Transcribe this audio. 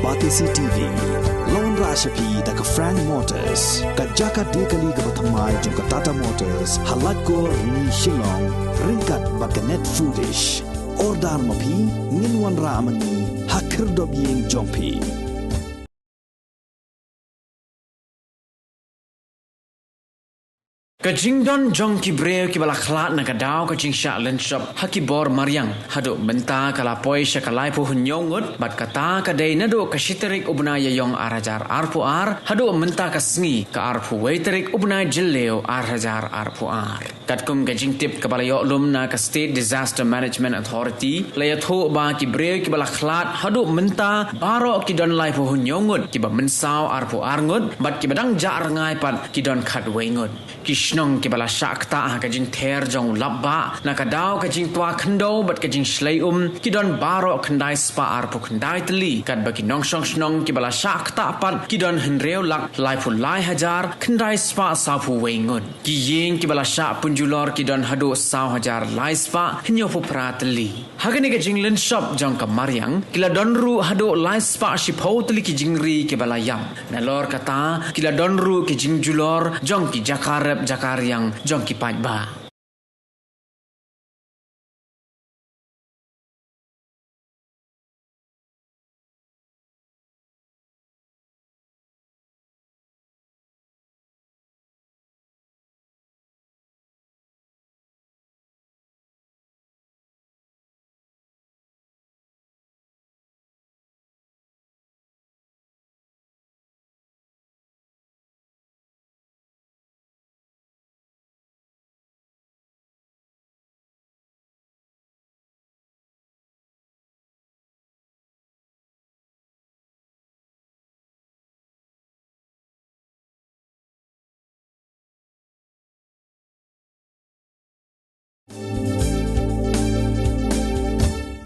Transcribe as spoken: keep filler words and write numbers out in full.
Batesi T V, la wanrah sha phi da ka Frank Motors, ka jaka die kali kaba thymmai jong ka Tata Motors, ha Laitkor, Rni, Shillong, ryngkat bad ka Net Foodish. Order ma phi, ngin wanrah ma ngi ha khyrdop ïing jong phi. Ka jingdon jong ki briew kiba la khlad na ka daw ka jingshah lynshop ha ki bor mariang haduh mynta ka la poi sha ka laiphew hynñiew ngut, bad kata ka dei naduh ka shi tarik u bnai Ïaiong ar hajar arphew ar haduh mynta ka sngi ka arphew wei tarik u bnai Jylliew ar hajar arphew ar. Katkum ka jingtip kaba la ïoh lum na ka State Disaster Management Authority, la ïathuh ba ki briew kiba la khlad haduh mynta baroh ki don laiphew hynñiew ngut, kiba mynsaw arphew ar ngut, bad kiba dang jah rngai pat ki don khatwei ngut. Ki shnong kiba la shah ktah ha ka jingther jong u lapbah na ka daw ka jingtwa khyndew bad ka jingshlei um ki don baroh khyndai spah arphew khyndai tylli, katba ki nongshong shnong kiba la shah ktah pat ki don hynriew lak laiphew lai hajar khyndai spah sawphew wei ngut. Ki ïing kiba la shah pynjulor ki don haduh saw hajar lai spah hynñiewphew phra tylli. Ha kane ka jinglynshop jong ka mariang, ki la don ruh haduh lai spah shiphew tylli ki jingri kiba la ïap. Nalor kata, ki la don ruh ki jingjulor jong ki jaka rep jaka riang jong ki paidbah.